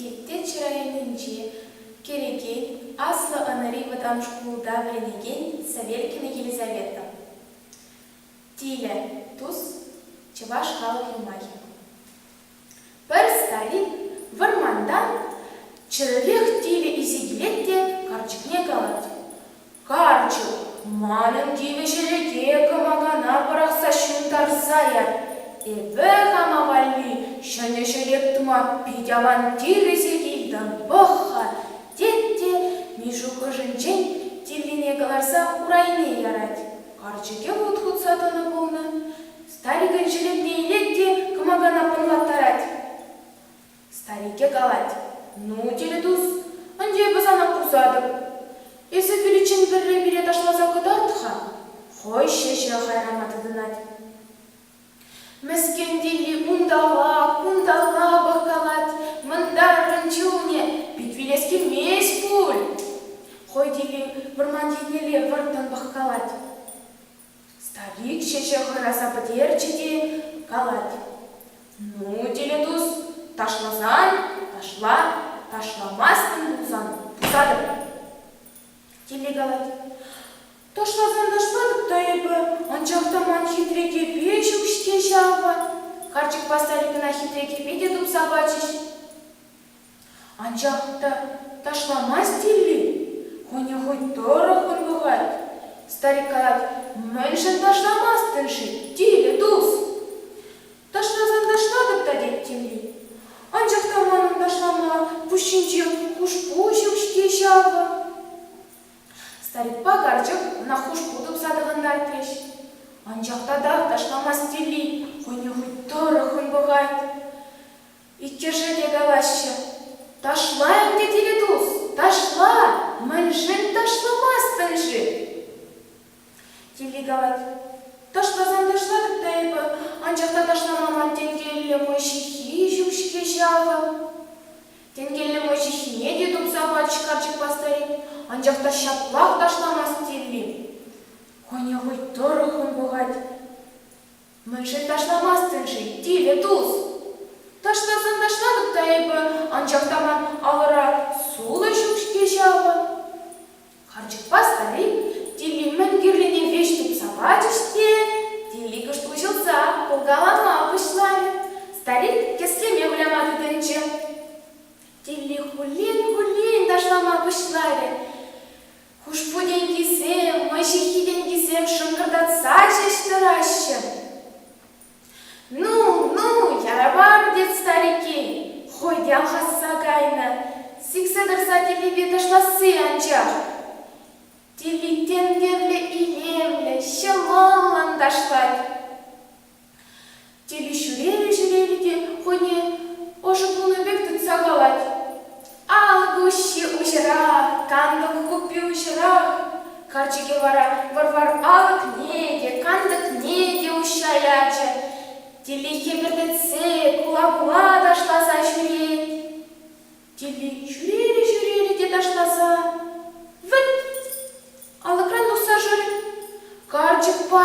Килет Теччӗ районӗнчи Кӗрекен Аслӑ Ӑнӑри вӑтам шкулта вӗренекен Савелькина Елизавета. Тилӗ тус чӑваш халӑх юмахӗ. Пӗр старик вӑрмантан чӗрӗлех тилӗ илсе килет те карчӑкне калать: Карчӑк, манӑн кивӗ ҫӗлӗке кӑмакана пӑрахса ҫунтарса яр. Эпӗ хама валли ҫӗнӗ ҫӗлӗк тума пит аван тирӗсе килтӗм, пӑх-ха, тет те Мишук ӑшӗнчен тиллине кӑларса урайне ярать. Карчӑкӗ вут хутса тӑнӑ пулнӑ. Старикӗн ҫӗлӗкне илет те кӑмакана пӑнлаттарать. Старике калать: «Ну, тилӗ тус, ӗнтӗ эпӗ сана пусатӑп. Эсӗ виличчен пӗрре пире ташласа кӑтарт-ха». Хӑй ҫӗҫӗ хайрама тытӑнать. Мӗскен тилли унталла, кунталла пӑхкалать, мӑнтарӑн чунӗ пит вилес килмест пуль. Хӑй тилли вӑрман еннелле вӑрттӑн пӑхкалать. Старик ҫӗҫӗ хӑраса пӗтерчӗ те калать: «Ну, тилӗ тус, ташласан ташла, ташламастӑн пулсан пусатӑп». Тилли калать: «Ташласан ташлатӑп та эпӗ, анчах та ман хитре кӗпе ҫук-ҫке ҫавӑ». Карчӑкпа старик ӑна хитре кӗпе те тупса пачӗҫ. Анчах та ташламасть Тилли, хӑйне хӑй тӑрӑххӑн пӑхать. Старик калать: «Мӗншӗн ташламастӑн-ши, тилӗ тус?» Ташласан ташлатӑп та, тет Тилли. Анчах та манӑн ташлама пуҫ ҫинче хушпу ҫук-ҫке ҫавӑ. Старикпа карчӑк ӑна хушпу тупса тӑхӑнтартрӗҫ. Анчах татах ташламасть Тилли, хӑйне хӑй тӑрӑххӑн пӑхать. Иккӗшӗ те калаҫҫӗ: «Ташла ӗнтӗ, тилӗ тус, ташла! Мӗншӗн ташламастӑн-ши?» Тилли калать: «Ташласан ташлатӑп та эпӗ, анчах та ташлама ман тенкеллӗ мӑй ҫыххи ҫук-ҫке ҫавӑ». Тенкеллӗ мӑй ҫыххине те тупса пачӗ карчӑкпа старик, анчах та ҫаплах ташламасть Тилли. Хӑйне хӑй тӑрӑххӑн пӑхать. Мӗншӗн ташламастӑн-ши, тилӗ тус? Ташласан ташлатӑп та эпӗ, анчах та ман алӑра сулӑ ҫук-ҫке ҫавӑ. Карчӑкпа старик тилли мӗн кирлине веҫ тупса пачӗҫ те тилли кӑшт уҫӑлса кулкалама пуҫларӗ. Старик кӗслеме выляма тытӑнчӗ. Тилли хуллен-хуллен ташлама пуҫларӗ. Хушпу тенкисем, мӑй ҫыххи тенкисем шӑнкӑртатса ҫеҫ тӑраҫҫӗ. Ну, ну, яра пар, тет старикки, хӑй те алхасса кайнӑ, сиксе тӑрса тиллипе ташласси анчах. Тилли тенкерлӗ илемлӗ, ҫӑмӑллӑн ташлать. Тилли ҫӳрерӗ-ҫӳрерӗ те хӑйне ӑшӑ пулнӑ пек тытса калать: Алӑк уҫҫи уҫӑрах, кантӑк хуппи уҫӑрах. Карчӑкӗ вара вӑр-вар алӑкне те, кантӑкне те уҫса ячӗ. Тилли хӗпӗртетсе, кула-кула ташласа ҫӳрет. Тилли ҫӳрерӗ-ҫӳрерӗ те ташласа, вӗт! Алӑкран тухса шырӗ. Карчӑкпа